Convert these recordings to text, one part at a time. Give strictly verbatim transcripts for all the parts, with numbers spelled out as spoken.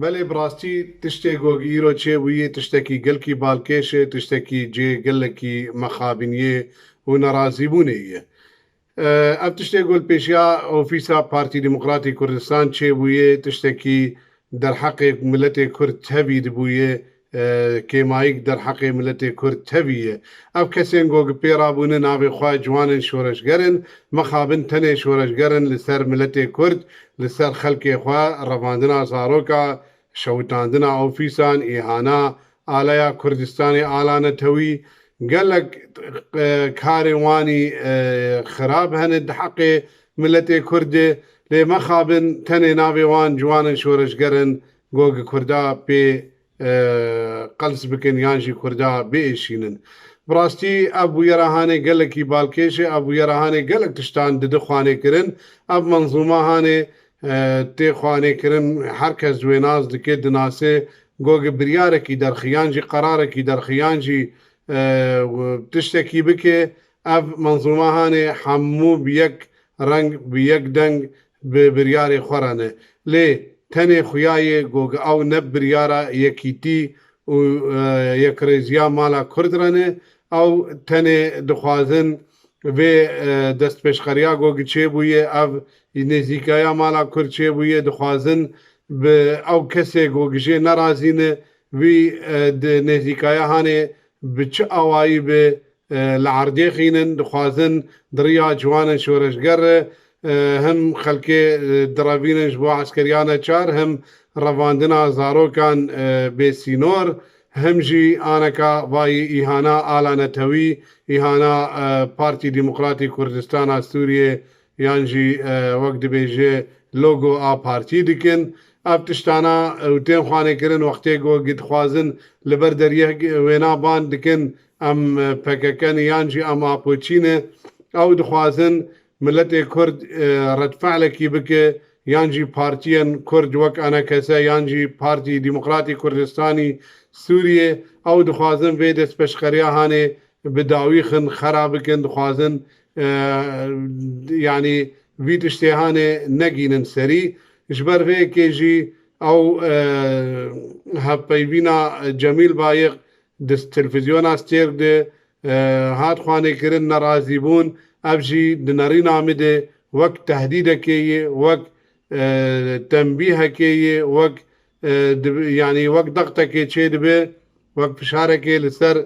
Belê, bi rastî tiştê ku îro çêbûyê tiştekî gelkî balkêş e, tiştekî cê gelekî mexabiniyê û nerazîbûnê ye. E, ev tiştê ku li pêşiya ofîsa Partî Demokratî Kurdistan çêbûyê, tiştekî derheqê miletê Kurd tevî dibûyê, e, kêmayîk derheqê miletê Kurd tevî ye. Ev kesên ku pê rabûne navê xwe ciwanên şoreşger in, mixabin tenê şoreşger in li ser miletê Kurd, li ser xelkê xwe, revandina zaroka, şewitandina ofîsan, îhana alaya Kurdistanê ala netewî, gelek, e, karê wanî, e, xirab hene di heqê miletê Kurd de, lê mexabin tenê navê wan ciwanên şoreşger in, ku Kurda pê, e, qels bikin yan jî Kurda biêşînin. Bi rastî ev bûyera hanê gelekî balkêş e, ev bûyera hanê gelek tiştan didi xwanê kirin. Ev menzûma hanê, e, tê xwanê kirin, her kes wê nas dike, dinase, ku biryarekî derxi yan jî qerarekî derxi yan jî, e, tiştekî bike, ev menzûma hanê hemû bi yek reng, bi yek deng, bi biryarê xwe re ne. Lê tenê xuya ye ku ew ne biryara yekîtî û, e, yekrêziya mala Kurd re ne. Ew tenê dixwazin vê, e, destpêşxeriya ku çêbûye, ev nêzîkaya mala Kurd çêbûye, dixwazin bi ew kesê ku jê nerazî ne, vî, e, di nêzîkaya hanê bi çi awayî be, e, li erdê xînin, dixwazin di riya ciwanên şoreşger re, e, him xelkê, e, direvînin ji bo eskeriya neçar, him revandina zarokan, e, bê sînor, him jî aneka vayî îhana ala netewî, îhana, e, Partî Demokratî Kurdistana Sûriyê yan jî, e, wek dibêje logo a partî dikin. Ev tiştana, e, û tên xwanê kirin wextê ku dixwazin li ber deriyê wêna ban dikin, em, e, P K K ne yan jî em Apoçî ne. Ew dixwazin miletê Kurd, e, redfe'lekî bike, yan jî partiyên Kurd wek A N K S yan jî Partî Demokratî Kurdistanî Sûriyê, ew dixwazin vê destpêşxeriya hanê bi dawî xin xera bikin, dixwazin, e, yanî vî tiştê hanê negînin serî. Ji ber vê yekê jî ew, e, hevpeyvîna Cemîl Bayiq di televîzyona Stêrk de, e, hat xwanê kirin, nerazî bûn. Ev jî di nerîna min de wek tehdîdekê ye, wek, e, tembîhekê ye, wek, e, di, yanî wek dextekê çêdibe, wek fişarekê li ser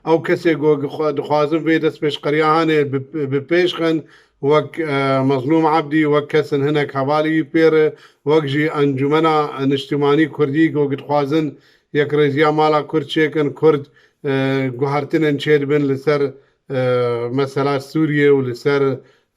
ew kesê ku xwe dixwazin vê destpêşxeriya hanê bi, bi pêş xin, wek, e, Mezlûm Ebdî, wek kesin hinek hevalî wî pê re, wek jî Encûmena Niştimanî Kurdî ku dixwazin yekrêziya mala Kurd çêkin, Kurd, e, guhertinên çêdibin li ser, e, mesela Sûriyê û li ser,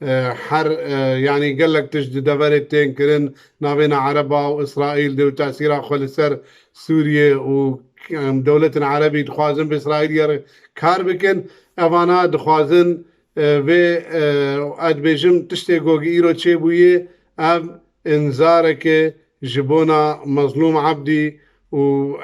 e, her, e, yanî gelek tişt di deverê tên kirin, navêna Ereba û Îsraîl de û tesîra xwe li ser Sûriyê û, em, dewletên Erebî dixwazin bi Îsraîlê re kar bikin. Evana dixwazin, e, vê, e, ez dibêjim tiştê ku îro çêbûyê, ev înzareke ji bona Mezlûm Ebdî û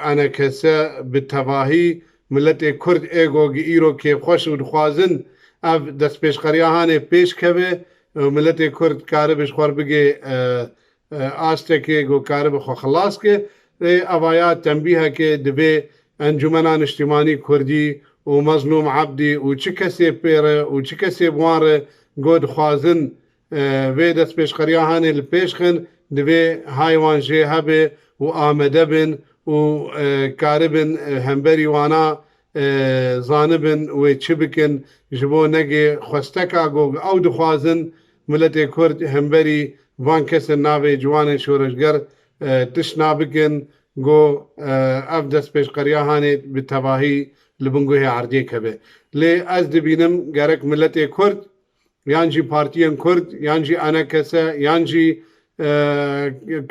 A N K S bi tevahî miletê Kurd ê ku îro kêfxweş û dixwazin ev destpêşxeriya hanê pêş keve, û miletê Kurd karibe ji xwe bige, e, e, astekê ku karibe xwe xilas ke. Lê evaya tembîheke divê Encûmena Niştimanî Kurdî û Mezlûm Ebdî û çi kesê pê re û çi kesê bi wan re ku dixwazin, e, vê destpêşxeriya hanê li pêş xin, divê hay wan jê hebe û amede bin û, e, karibin, e, hemberî wana, e, zanibin wê çi bikin, ji bo negê xwesteka ku ew dixwazin miletê Kurd hemberî van kesên navê ciwanên şoreşger, e, tişt nabikin, ku, e, ev destpêşxeriya hanê bi tevahî li bin guhê erdê keve. Lê ez dibînim gerek miletê Kurd, yan jî partiyên Kurd, yan jî A N K S, yan jî, e,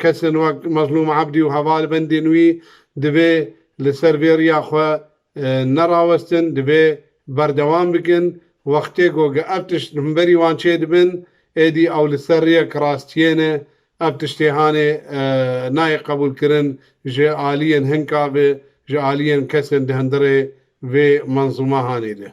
kesên wek Mezlûm Ebdî û hevalbendên wî divê li ser vê riya xwe, e, nerawestin, divê berdewam bikin. Wextê ku ev tişt hemberî wan çêdibin, êdî ew li ser riyek rastiyê ne. Ev tiştê hanê, e, nayê qebûlkirin ji aliyên hinka ve, ji aliyên kesên di hundirê vê menzûma hanê de.